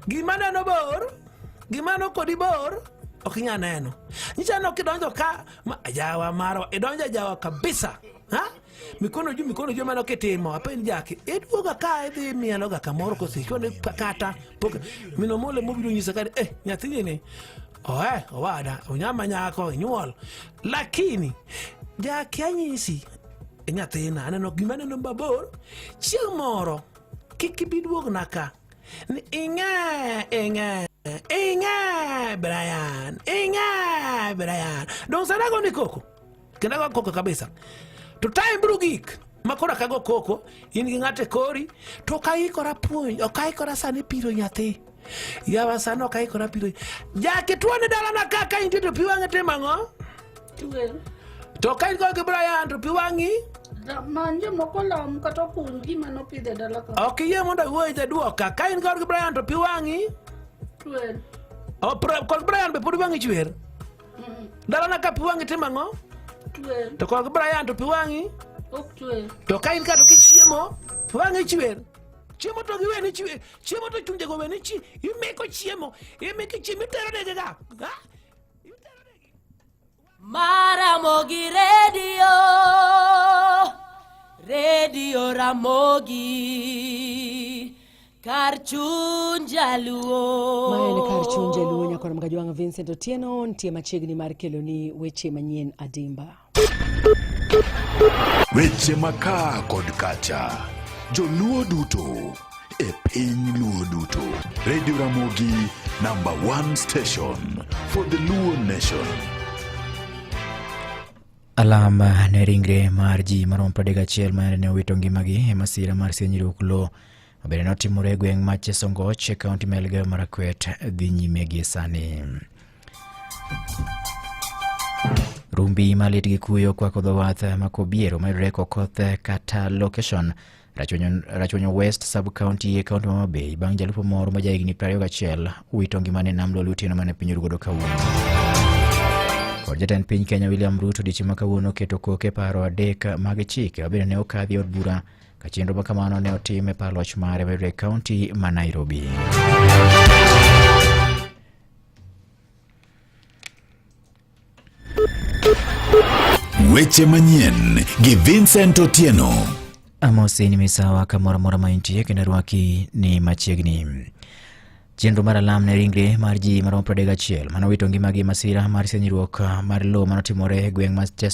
Gima neno bor, gima no kodi bor, ok inyal neno. Nyicha no kidonjo ka, ma, jawa marwa, idonjo e jawa kabisa. Ha? Mikono juu mikono juu mano kitimo, apenj jaki, iduoga ka idhi mieloga kamoro kose ichwone kata pok mino mole mobiro nyisa ka eh nyathini ni oe owada onyama nyako inyuol lakini jaki anyisi e nyathina aneno gima aneno mabor chieng' moro kik ibi duogna ka ni ing'e ing'e ing'e Brian ing'e Brian dong sana go ni koko kendo ago koko kabisa to time biro gik ma koro akago koko in gi ng'ato e kori to ok aikora puonj ok aikora sani piro nyathi yawa sani ok aikora piro jaki tuone dalana ka ka intie to pi wang'e timo ang'o Chwer. to ka in gi Brian to pi wang'i Man jomoko lam kata okuny gima nopidho e dala ka. ok iyie mondo iwuoyi jaduoka ka in kod gi Brian to pi wang'i Chwer. O, kod Brian be pod wang'i chwer Dalana ka pi wang'i timo ang'o? Chwer. To kod Brian to pi wang'i? Ok chwer. To ka in ka to kichiemo, pi wang'i chwer. Chiemo to giwe ni chwer. Chiemo to chunje go we ni chi. Imeko chiemo. Imeko chiemo itero negi ga. Ha? Maramogi Radio, Radio Ramogi, kar chuny jaluo. Ma en kar chuny jaluo nyakor Mgajwang' Vincent Otieno nitie machiegni mar keloni weche manyien adimba. Weche makaa kod kacha, joluo duto e piny luo duto. Radio Ramogi number one station for the Luo nation. Alam ne ringre mar ji maromo 31 ma ne owito ngimagi e masira mar sienyruok lowo mabende notimore e gweng' ma Chesongoch e kaunti ma Elgeyo Marakwet dhi nyime gie sani. Rumbi malit gi kuyo kwako dho wath ma Kobiero mayudore Kokoth kata location Rachuonyo, Rachuonyo West sub county e kaunti ma Homa Bay bang' jalupo moro ma jahigni 21 wito ngimane e nam Lolwe otieno mane piny orugodo kawuono. Kod jatend piny Kenya William Ruto odiechieng' ma kawuono oketo koke paro adek mag chike mabende ne okadhi e od bura ka chenro ma kamano ne otim e par loch mare mayudore e kaunti ma Nairobi. Weche manyien gi Vincent Otieno. Amosi ni misawa kamoro amora ma intie kendo arwaki ni machiegni. Chenro mar alam ne ringre mar ji maromo 31 mane owito ngimagi e masira mar senyruok mar lowo manotimore e gweng' ma Cheso